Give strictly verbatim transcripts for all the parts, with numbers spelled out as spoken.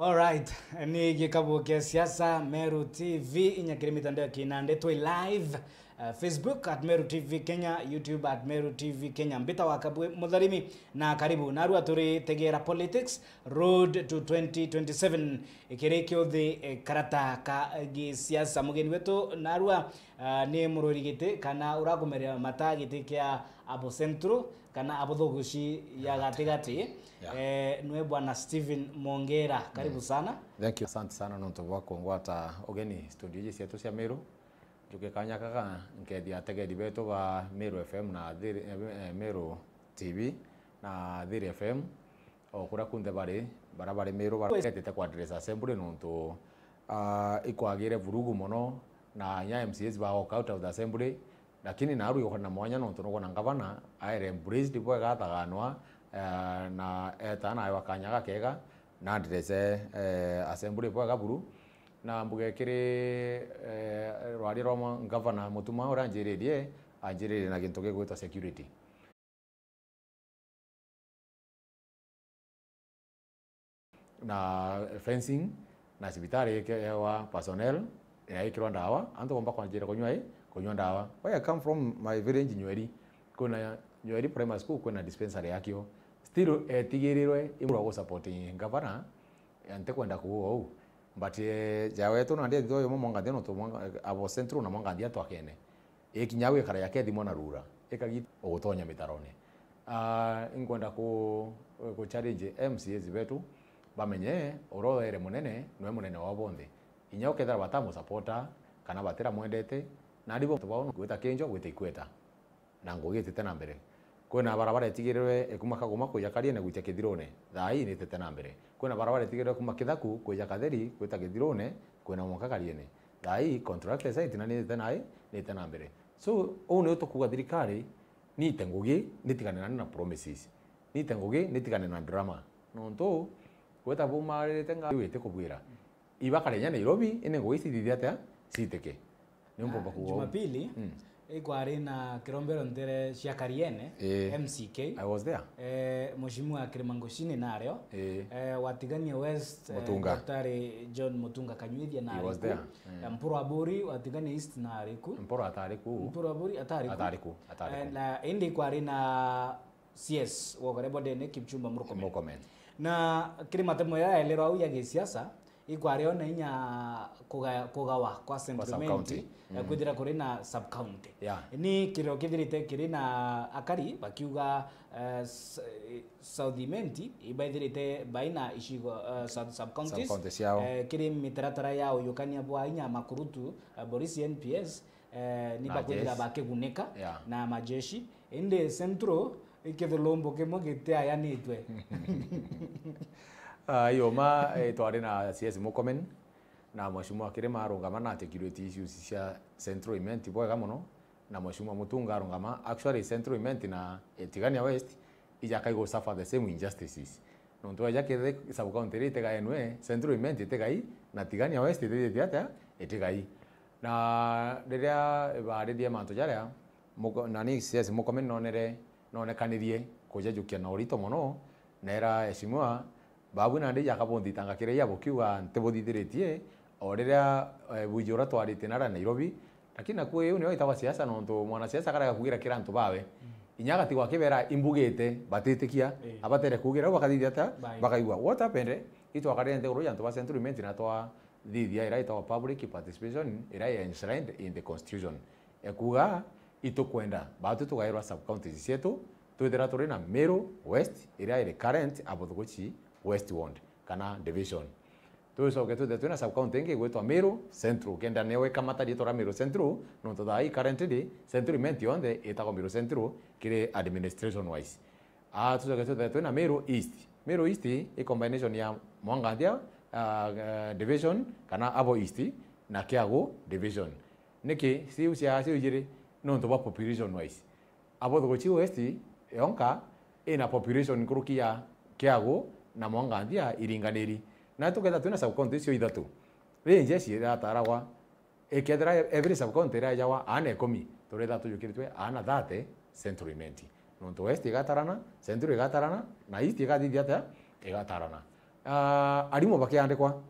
Alright, ni gikabu kia siasa, Meru T V, inya kiri mitandao ya kinandi, twi live, uh, Facebook at Meru T V Kenya, YouTube at Meru T V Kenya. Mbita wa Kabwe Mutharimi, na karibu. Narua turi Tegera Politics, Road to twenty twenty-seven. Kiri kiuthi, eh, karata ka gisiasa. Mugeni wetu narua, uh, ni murwiri giti kana urakumerera mata giti kia Abo Central, kana Abo Thuguci ya gatigati. Yeah. Eh, nwe Bwana Stephen Mongera, karibu sana. Thank you. Asante sana nontu bwa kungwata ugeni studio iji cietu cia Meru. Njuke kanya kaka nkethia ategeri betu ba Meru F M na Thiri, eh, eh, Meru T V na Thiri F M, o kuria kunthe bari, bara bari Meru, bara betite kwa address assembly nontu, ah, ikwagire vurugu mono, na inya M C As ba walk out of the assembly. Lakini naarua igokora na mwanya nontu nukwona ngavana aere embraced bwega, athaganwa, eh, na eta naewa kanya gakega na address, eh, assembly bwega buru. Na mbuge kiri, eh, rwaria rwa mwa-, ngavana Mutuma uria anjiririe, anjiririe na gintu gigwitwa security. Na fencing, na cibitari ikeewa personnel, yaikirwa ndawa, antu bomba kwanjira kunywa i, kunywa ndawa. Where I come from, my village, Nyweri, kwina Nyweri Primary School, kwina dispensary yakio. Still, etigirirwe imurwa gu support governor, ntikwenda kuuga uu. But, eh, ja wetu nandi ethithwa yumwe Mwanganthia nontu Mwanga-, Abo Central na Mwanganthia twakene. Ikinya au ikara ya kethimwa na rura, ikagi ugutonya mitarone. Ah, inkwenda ku, ku challenge M C As betu, bamenye uria uere munene, nwe munene wa bonthe. Inya ukethira batamusupporta, kana batiramwendete, nandi bo bao gwita kinjo, gwita ikweta. Na ngugi itite na mbere. Kwina barabara itigirirwe ikuma Kagoma kuja Kariene gwitia Kithirune, thaa ii nitite na mbere. Kwina barabara itigirirwe kuma Kithaku kuja Katheri gwita Kithirune, kwina mwanka Kariene. Thaa ii contractor site na nitite na, nitite na mbere. So, uu niu tukuuga thirikari, nite ngugi, nitigane nani na promises. Nite ngugi, nitigane na drama. Nontu, gwita bumaririte nga wite kubwira. Ibakare inya Nairobi, indi ngugi ici cithithia atia? Citike. Ni mpomba kuuga uu. Jumapili, mm, ikwari na kirombero ntere cia Kariene, ii, M C K. I was there. Eh, Mheshimiwa Kirimangoshini nario. Ii. Eh, wa Tigania West, eh, Mutunga. Daktari John Mutunga Kanyuithia nari ku. He was there. Mm. Eh, Mpuru Aburi wa Tigania East nari ku. Mpuru atari ku. Mpuru Aburi atari ku. Atari ku, atari ku. Eh, na indi ikwari na C S wa Uganda Board ni Kipchumba Murkomen. Murkomen. Na kiri matemo ya elero au ya gisiasa, ikwari ona inya kuga-, kugawa kwa Central Imenti, sub-county, eh, mm, kwithira kuri na sub-county. Yeah. Ni kirio kithirite kiri na akari bakiuga, eh, s-, eh, South Imenti ibaithirite baina icigo, eh, sub-, sub-counties, sub-county ciao, eh, kiri mitaratara ya uyukania bwa inya makurutu, eh, borisi N P S, eh, ni bakwithira bakigunika, yeah, na majeshi. Indi Central ikithulumbu kimwe gitiayanitwe. Ah, iyo ma, eh, twari na C S Murkomen, na Mheshimiwa Kirima arungama na articulate issues cia Central Imenti bwega mono, na Mheshimiwa Mutunga arungama. Actually, Central Imenti na, eh, Tigania West ijakai gu suffer the same injustices. Nontu eja kethira sub-county iria itigaenwe, Central Imenti itigai, na Tigania West itithitie atia? Itigai. Na riria baaririe mantu jaria, Muko-, nani C S Murkomen nonere, nonekanirie kujajukia na urito mono, neera Mheshimiwa, babu nandi jakabunthitanga kiria bukiuga ntibuthithiritie, o riria, eh, bwiji uria twaritie nara Nairobi, lakini naku iu nio itagwa siasa, nontu mwanasiasa akarega kuugira kira antu bawe. Mm. Inya agatigwa akibera imbugite, batitikia, eh, abatere kuugira, au bakathithia atia? Bye. Bakaigua. What happened? Itwakaria nthiguru ya antu ba Central Imenti na twathithia ira itagwa public participation, ira i enshrined in the constitution. Ekuuga, itukwenda, baatu tugairwa sub-counties cietu, twithira turi na Meru West, iria iri current Abothuguchi West Ward, kana division. Tucoke twithire twina sub-county ingi igwitwa Meru Central, kenda nio ikamata riitwa ria Meru Central, nontu thaa ii currently Central Imenti yonthe itagwa Meru Central kiri administration wise. Ah, tucoke twithire twina Meru East. Meru East i combination ya Mwanganthia, ah, eh, division, kana Abo East, na Kiagu division. Niki ciu cia, ciu ijiri? Nontu bwa population wise. Abothuguchi West yonka ina population nkuruki ya Kiagu na Mwanganthia iringaniri. Na tukethira twina sub-county icio ithatu, ri njeshi irataragwa, ikethira every sub-county iraejawa aana ikumi, turethira tujukiritwe aana thirty Central Imenti. Nontu West igatarana, Central igatarana, na East igathithia atia? Igatarana. Ah, arimu bakiandikwa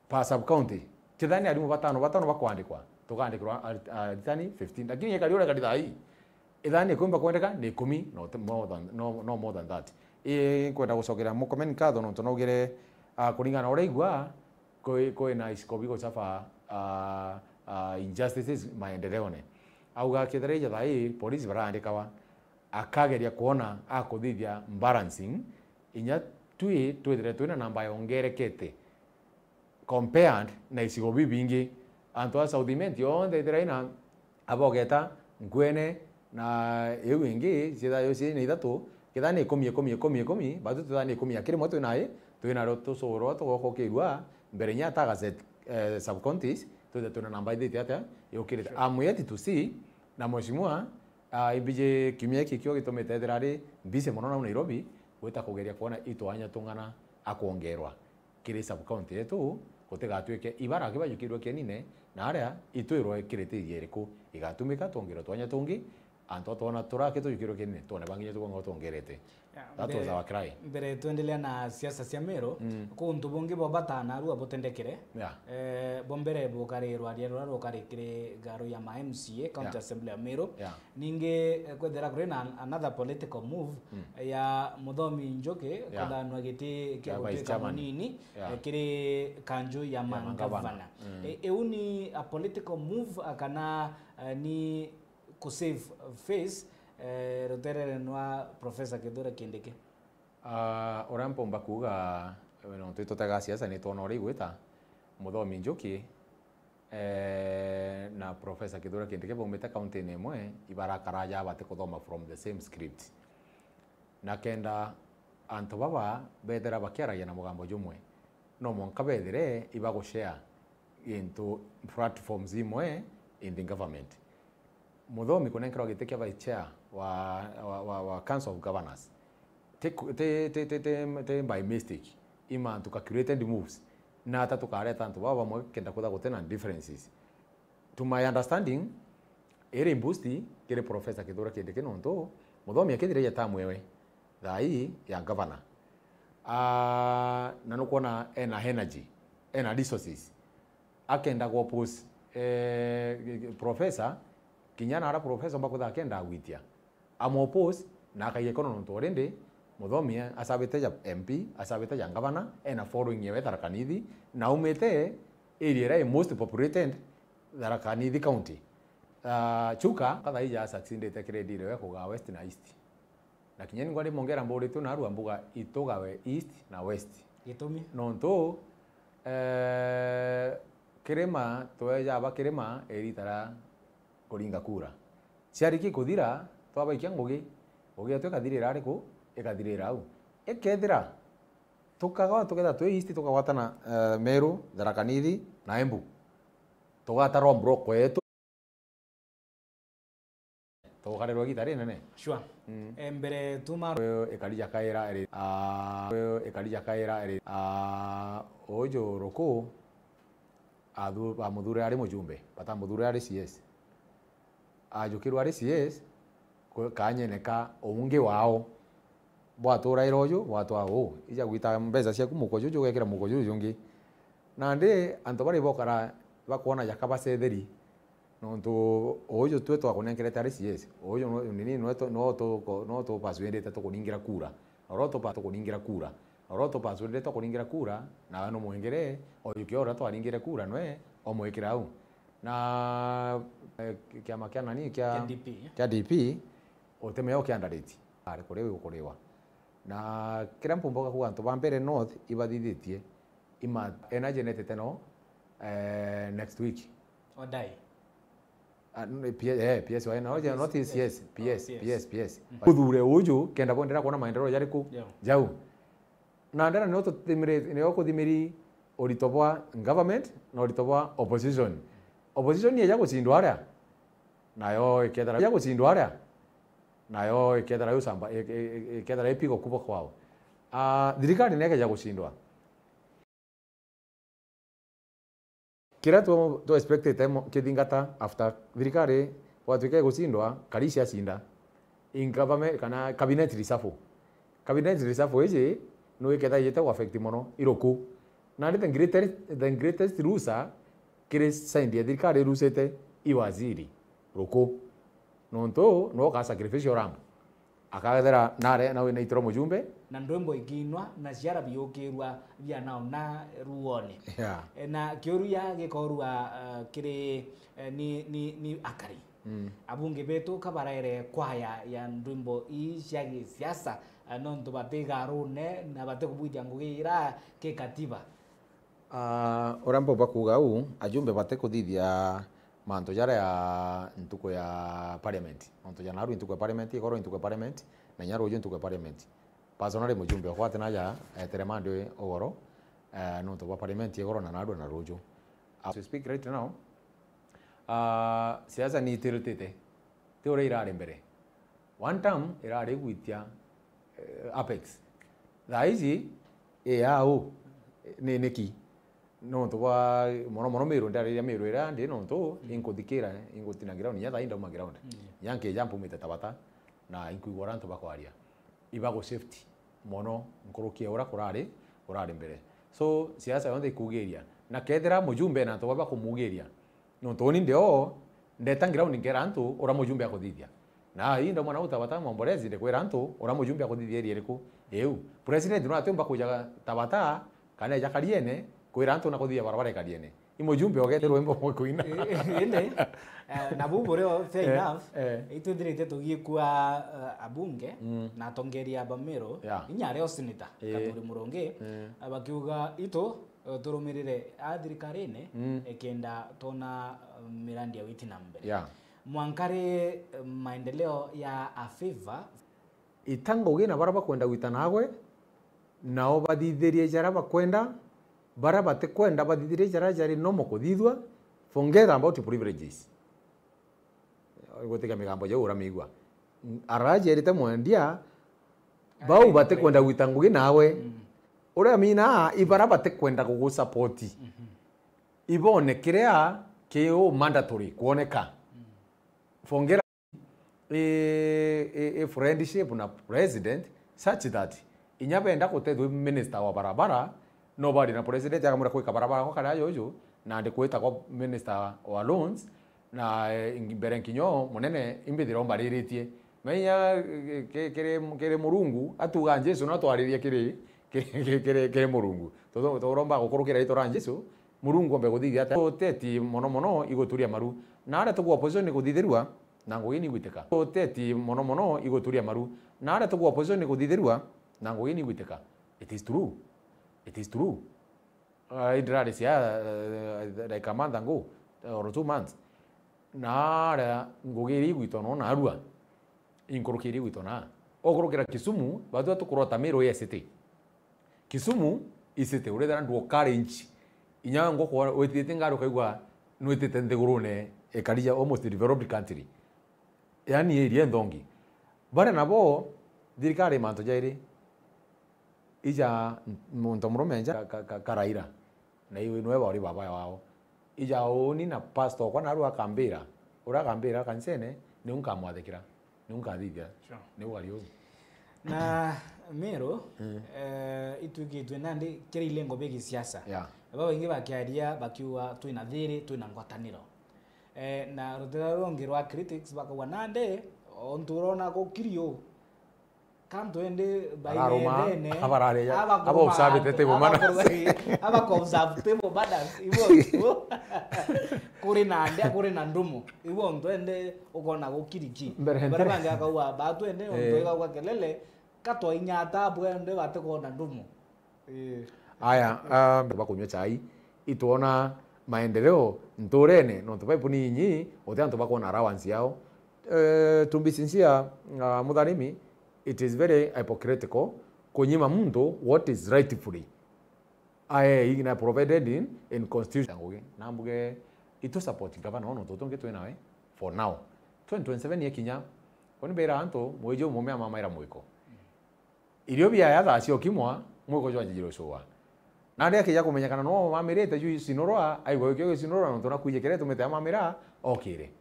pa sub county. Kethira ni arimu batano, batano bakwandikwa, tukaandikirwa ari-, aritani fifteen. Lakini ikari uria kari thaa ii, ithani ikumba kwendeka ni ikumi, no, more than, no, no more than that. Ii, nkwenda gucokeria Murkomen nkatho nontu naugire, ah, kuringana na uria aigua, kwi, kwi na icigo bigusuffer, ah, ah, injustices maendeleone. Auga kethira ija thaa ii, polisi baraandikawa, akageria kwona akuthithia balancing, inya twi twithire twina namba yongerekete compared na icigo bibingi. Antu a South Imenti yonthe ithira ina abogeta nkwene na iu ingi ciithayo ciina ithatu, kethira ni ikumi, ikumi, ikumi, ikumi, batu twithira ni ikumi ya kiri mwe twinayo, twinario tucurwa tugokokirua mbere inya ta gazette, eh, sub counties, twithire twina namba ithiti atia yukirite. Sure. I'm yet to see, na mheshimiwa, ah, imbiji kiumia giki kio gitumite ethira ari busy mono nau Nairobi, gwita kugeria kwona itwanya tung'ana akwongerwa kiri sub county yetu, gutigatuike ibara kibajukirwe kienine, na aria itwirwe kiritirie iriku igatumika twongerwe twanya tungi, antu twona turaki tujukirwe kienine, twone bangi nyetu bongo twongerete. Yeah, that was mbere, our cry. Mbere twendelea na siasa cia Meru, mm, kuntu bungi bwa bata narua butendekere. Yeah. Eh, bo mbere bukarirwa riero ruria rukari kiri ngaru ya ma M C A, County, yeah, Assembly ya Meru. Yeah. Ningi, eh, kwethira kuri na another political move, mm, ya Muthomi Njuki, yeah, kuthanwa giti kia, yeah, vice gutuika chairman, munini, yeah, eh, kiri kanju ya, yeah, mangavana, mangavana. Mm. Eh, iu ni a political move, ah, kana, eh, ni ku save face, eh, ruterere nwa Professor Kithure Kindiki? Ah, uria mpumba kuuga, eh, nontu itutega siasa, ni twona uria igwita, Muthomi Njuki, eh, na Professor Kithure Kindiki baumite county-ini imwe, ibarakara ja bati kuthoma from the same script. Na kenda antu baba bethira bakiaragia na mugambo jumwe, no mwanka bethire ibagushare into platforms imwe in the government. Muthomi kunenkerwa giti kia vice chair wa, wa, wa, wa Council of Governors, ti ku-, ti, ti, ti, ti, ti by mistake, i mantu calculated moves. Na ata tukareta antu baba bamwe kenda kwitha gutina differences. To my understanding, iri boost kiri Professor Kithure Kindiki nontu Muthomi akithiragia term ewe thaa ii ya governor. Ah, na nukwona ena energy, ena resources. Akenda ku oppose, eh, professor, kinya na ara professor mbakwitha akenda agwitia. Amu oppose, na akaiga ikono nontu already Muthomi acabite ja M P, acabite ja governor, ena following yewe Tharaka Nithi, na aumite area iria i most populated, Tharaka Nithi County. Ah, Chuka, kathaija succeedite kiri deal ya kugaa West na East. Na kinya ningwa rimwe ngera mburitwe narua mbuga itugawe East na West. Gitumi? Nontu, eh, kirima, tweja aba kirima, iritara kuringa kura. Ciariki kuthira, twabaikia ngugi, ngugi yetu ikathirira ariku? Ikathirira au. Ikethira, tukagwa, tukethira twi East, tukagwatana, eh, Meru, Tharaka Nithi, na Embu. Tugata roadblock yetu. Tugukarirwa igita rinene. Sure. Mm. Eh, mbere tuma uyu ikari jakaira iri, ah, uyu ikari jakaira iri, ah, uju Ruku, athu-, bamuthurire ari mujumbe, batamuthurire ari C S. Ajukirwe ari C S, ku-, kanyene ka ungi wao. Bwaturaira uju, bwatwaa uu, ija gwita mbeca ciaku muko juju, ugekira muko juju jungi. Nandi antu baria ibokara bakwona jaka bacetheri, nontu uju twe twakunenkerete ari C S, uju no, nini no tu-, no tu-, no tupasuirite tukuningira kura, oro tupa-, tukuningira kura, oro tupasuirite tukuningira kura, nawe numwingire, ojukia uria twaringire kura nwe omwikira au. Na, eh, kiama kia nani, kia, kia D P, kia D P, utemeo kia ndariti. Ari kuria wi ukuriwa. Na kiria mpumbaga kuuga antu ba Mbeere North ibathithitie, ima, ena Janet teno, eh, next week. Odai. Ah, n-, P-, eh, P S Y, no, P S, not P S, P S, oh, P S, P S, P S. Mm. Uthure uju, kenda bwendera kuona maendeleo jariku? Yeah. Jau. Na ndera nio tuthimiri-, nio kuthimiri urito bwa government na urito bwa opposition. Opposition ni eja gucindwa aria, nayo ikethira ya gucindwa aria, nayo ikethira yusamba, i-, i-, i-, ikethira ipigo kubwa kwao. Ah, thirikari nekeja gucindwa. Kiria tu, tu expectete mo-, kithingata after thirikari gwatuika igucindwa, kari ciacinda. In government, kana cabinet reshuffle. Cabinet reshuffle iji, No iketha ijite ku affect mono iruku. Na ni the greatest, the greatest loser kiri side ya thirikari irusite i waziri ruku. Nontu no ka sacrifice orambo. Akagethera nare na wina itiro mujumbe. Na ndwimbo ikiinwa na ciara biukirwa bia naona ruone. Yeah. E, na kiuria gikorwa, uh, kiri, eh, ni, ni, ni akari. Mm. Abunge betu kabaraere kwaya ya ndwimbo ii cia gisiasa, eh, nontu batigarune na batikubwithia ngugi ira kikatiba. Ah, uria mpauba kuuga uu, ajumbe batikuthithia mantu jaria ntuku ya parliament. Nontu ja naarua ntuku ya parliament, igoro ntuku ya parliament, na inya ruuju ntuku ya parliament. Personally, mujumbe okwa ati naja etere Monday ugoro, eh, nontu bwa parliament igoro na naarua na ruuju. As we speak right now, ah, siasa ni itiritite. Ti uria irari mbere. One term irari igwitia, eh, apex. Thaa iji, i au, ni, niki? Nontu bwa, mono mono Miru, ndariria Miru iria ndi, nontu inkuthikira, ingutina ground, inya thaa ii ndauma ground. Mm. Inya nkija mpumite Tabata, na inkwigua uria antu bakwaria. Ibagu safety mono nkuruki ya uria kurari, kurari mbere. So, siasa yonthe ikugiria. Na kethira mujumbe na antu baba bakumugiria, nontu uni ndi o, ndeta ground nkera antu uria mujumbe akuthithia. Na ii ndauma nau Tabata Momborezi, ndikwira antu uria mujumbe akuthithia area iriku. Iu, president no atiumba kuja Tabata, kana eja Kariene, kwira antu na kuthithia barabara i Kariene. I mujumbe ogete rwimbo rwa kuina. I-, i-, indi, eh, na buu burio, fair enough, itwithirite tugikua, eh, abunge na atongeria ba Meru, inya ario senator, Kathuri Murungi, eh, bakiuga, "Itu, eh, turumirire a thirikarine, ikenda twona, eh, mirandi ya witi na mbere." Yeah. Mwanka ri, eh, maendeleo ya a favor. Ita ngugi na baria bakwenda gwita naagwe, nao bathithirie jaria bakwenda, baria batikwenda bathithirie jaria jari normal kuthithua, forget about privileges. Gutiga migambo jau uramiigua. Arajerite mwendia, bau batikwenda gwita ngugi nawe. Uria mina, i baria batikwenda gugusupport. Ibone kiria ki u mandatory kwoneka. Forget i, i, i friendship na president such that inya benda kutethua minister wa barabara, no bari na president akamwira kwika barabara kwa karia juju, na ndi kwitagwa minister wa loans, na, eh, mbere nkinyo munene imbithira umbariritie. Menya, eh, ki-, kiri, kiri Murungu, atuga Jesu no twaririe kiri, kiri, kiri, kiri Murungu. Tu-, tu-, turomba gukurukira ritwa ria Jesu, Murungu ombe guthithia atia? Uteti mono mono iguturia maru. Na aria tugwa opposition ni kuthithirua, na ngugi ni igwitika. Uteti mono mono iguturia maru. Na aria tugwa opposition ni kuthithirua, na ngugi ni igwitika. It is true. It is true. Ah, indirari cia, eh, like a month ago, eh, or two months. Na aria ngugi iria igwitwa no narua. Inkuruki iria igwitwa na. Ukurukira Kisumu, bathu tukurota Meru ya city. Kisumu i city, urethera ndu orange. Inya ngoko witite ngari ukaigua nwitite nthigurune ikari ja almost developed country. Yani area nthongi. Baria nabo, thirikari mantu jairi. Ija muntu murume nja ka, ka, ka, ka Raila. Na iwe niwe wari baba wao. Ija uni na pastor okwa naru akambira. Uria akambira kanisene, niu nkamwathikira. Niu nkathithia. Sure. Niu wari uu. Na Meru, eh, itwikitwe nandi kiri ilengo bia gisiasa. Yeah. Babaingi bakiaria bakiuga twina thiri, twina ngwataniro. Eh, na rutira rungi rwa critics bakauga nandi, ontu urona gukiri uu, kantu indi bainendene, abako observe table manners. Abako observe table manners, ibo ntu. Kuri na ndia, kuri na ndumu. Ibo ntu indi ukona gukiri ki. Baria bangi bakauga, batu indi, ontu igauga kelele, katwainyata bwende batikona ndumu. Ii. Aya, ah, bakunywa chai, itwona maendeleo nturene, nontu baibu ni inyi, uti antu bakwona allowance yao. Eh, to be sincere, ah, Mutharimi, it is very hypocritical kunyima muntu what is rightfully ae, na provided in, in constitution. Ngugi, na mbuge, itu support governor, nontu tungi twi nawe for now. Twenty twenty-seven yekinya, kuni mbira antu, mwiji umume amamaira mwiko. Irio biaya thaa cia ukimwa, mwiko jwanjijire ucua. Nandi akija kumenyekana no wamirite ju icinurwa, aigua wikio gicinurwa, nontu nakwije kiria gitumite amamira, okire.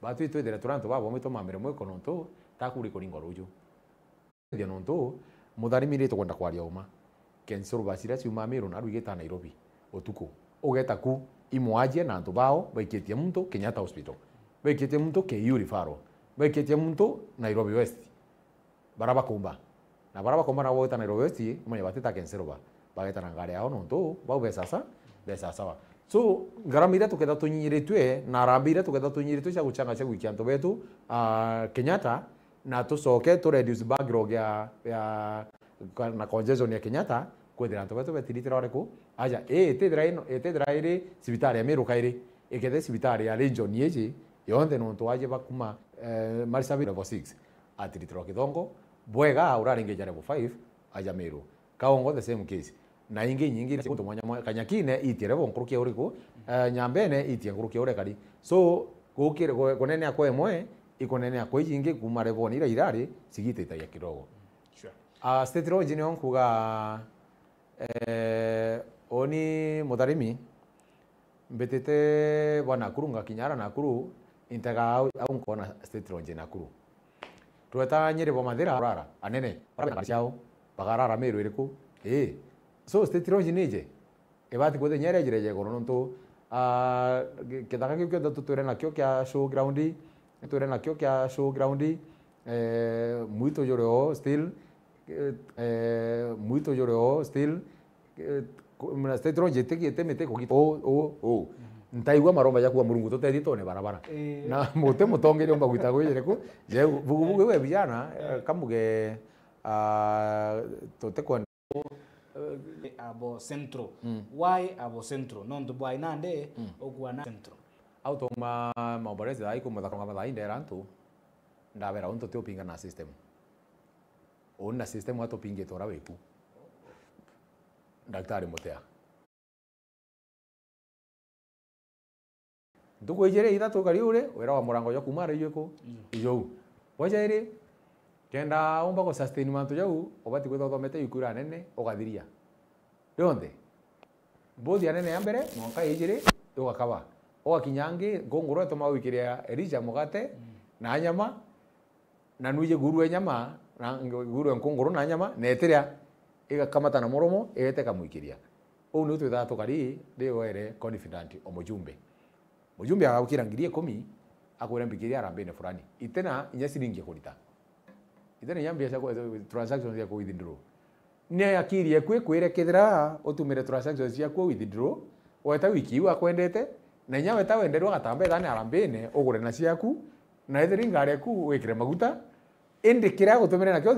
Batu itwithire turi antu babomi tumamire mwiko nontu takuri kuringwa ruju. Nontu Mutharimi ri tukwenda kwaria uma. Ken Silvers iria ciumaa Meru na rwigita Nairobi utuku. Ugeta ku imwajie na antu bao baikitie muntu Kenyatta Hospital. Baikitie muntu K U referral. Baikitie muntu Nairobi West. Bara bakumba. Na bara bakumba nabo bagwita Nairobi West, umanye batita Ken Silvers. Bageta na ngari yao nontu bau besasawa, besasawa. So, ngarama iria tuketha tunyiritue, na harambee iria tuketha tunyiritue cia guchanga cia gwikia antu betu, ah, Kenyatta, na tucoke tu reduce backlog ya, ya, ka-, na congestion ya Kenyatta, kwithira antu betu betiritira uriku? Aja, ii, itithira ino, itithira iri cibitari ya Meru kairi, ikethe cibitari ya region iji yonthe nontu waje bakuma, eh, Marsabit level six, atiritirwa Kithongo, bwega uraringeja level five, aja Meru. Kaongo the same case. Na ingi nyingi cia kuntu mwanya mwanya. Kanyakine itie level nkuruki ya uriku, eh, Nyambene itie nkuruki ya uria kari. So, gukire, ku-, kunenea kwa imwe, ikunenea kwa iji ingi kuma level iria irari, cigititagia kidogo. Sure. Ah, State Lodge nio nkuga, eh, uni Mutharimi, mbitite bwa Nakuru, ngakinya ara Nakuru, intega au, au nkona State Lodge Nakuru. Tweta Nyeri bwa Mathira, kurara, anene, bara bena ngari ciao, bakarara Meru iriku? Ii. So, State Lodge nije, ibati kwithira inya iria ijire iguru nontu, ah, gi-, kithaka kiu kionthe tutwire nakio kia show ground, tutwire nakio kia show ground, eh, mwitu juri o still, eh, eh, mwitu juri o still, eh, ku-, mna State Lodge iti-, iti miti kugita. Uu, uu, uu. Mhm. Ntaigua maromba ja kuuga, "Murungu, tutethie twone barabara." Ii. Na muti mutongeria umba gwita gwijire ku, je, vuguvugu iwe vijana, eh, kamuge, ah, tutikwenda Eh, abo Central. Mm. Why abo Central? Nontu bwa inande, mm, ukuana Central. Au tuma maombolezi thaa iku muthaka mathaa indera antu, ndabera untu ti upinga na system. Uni na system atupingite ura wiku. Daktari Mutea. Ntuku ijiri ithatu kari uri, wira wa murango jwa kuuma ari jwiku? Mm. Ijou. Bwa jairi, kenda umba ku sustain mantu jau, ubati kwithwa uthomete iku iria nene, ugathiria. Rionthe. Mbuthi ya nene ya mbere, mwanka ijiri, ugakaba. Ugakinya angi, nkunguru ituma wikiria Elija mugate, mm, na nyama, na nwiji guru e nyama, na ng-, guru e nkunguru na nyama, na itiria, igakamata na muromo, igete ikamwikiria. Uu niu twithaga tukari, ndi were confident o mujumbe. Mujumbe agaukira ngiri ikumi, akwira mbikiria harambee-ine fulani. Itena inya ciringi kurita. Itena inya mbia cia ku-, transactions cia ku withdraw. Ni akiri eku ikwire kethira utumire transactions ciaku withdraw, weta wiki iu akwendete, na inya weta wenderwa gatamba ithane harambee-ine, ugure na ciaku, na ethira i ngari eku wikire maguta, indi kiria agutumire nakio